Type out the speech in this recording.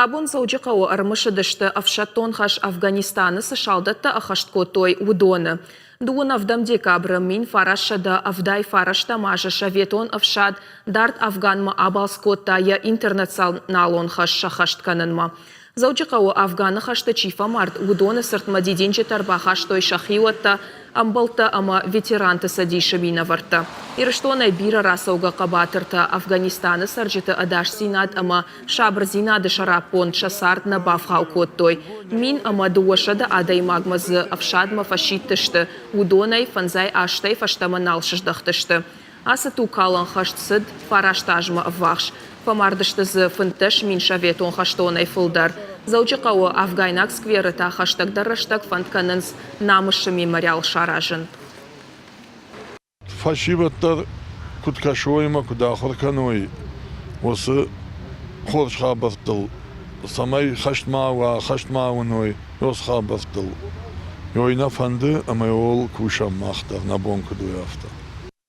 Абон Дзӕуджыхъӕуы ӕрымысыдысты, ӕфсӕддон хӕс Афганистаны цы салдӕттӕ ӕххӕст кодтой, уыдоны. Дыууын ӕвдӕм декабры 1979 азы Советон ӕфсад дард Афганмӕ абалц кодта йӕ интернационалон хӕс сӕххӕст кӕнынмӕ. Дзӕуджыхъӕуы Афганы хӕсты чи фӕмард, уыдоны цыртмӕ дидинджытӕ ӕрбахастой сӕ хиуӕттӕ, ӕмбӕлттӕ ӕмӕ ветеранты цӕдисы минӕвӕрттӕ. Ирыстонӕй бирӕ рацӕугӕ хъӕбатыртӕ Афганистаны цӕрджыты ӕдасдзинад ӕмӕ сабырдзинады сӕраппонд сӕ цард нӕ бавгъау кодтой. 1200 адӕймагмӕ дзы ӕфсадмӕ фӕсидтысты, уыдонӕй фӕндзай азтӕй фӕстӕмӕ нал сыздӕхтысты. Ацы тугкалӕн хӕст цыд фараст азмӕ ӕввахс. Фӕмардысты дзы 15 000 советон хӕстонӕй фылдӕр. Дзӕуджыхъӕуы афгайнаг скверы та хӕстӕгдӕр рӕстӕг фӕнд кӕнынц Намысы мемориал саразын. Фӕсивӕд дӕр куыд кӕсой ӕмӕ куыд ахуыр кӕной уыцы хорз хабӕрттыл, цӕмӕй хӕст ма уа, хӕст ма уыной, уыцы хабӕрттыл. Ой нӕ фӕнды ӕмӕ ууыл кусӕм мах дӕр, нӕ бон куыд у, афтӕ.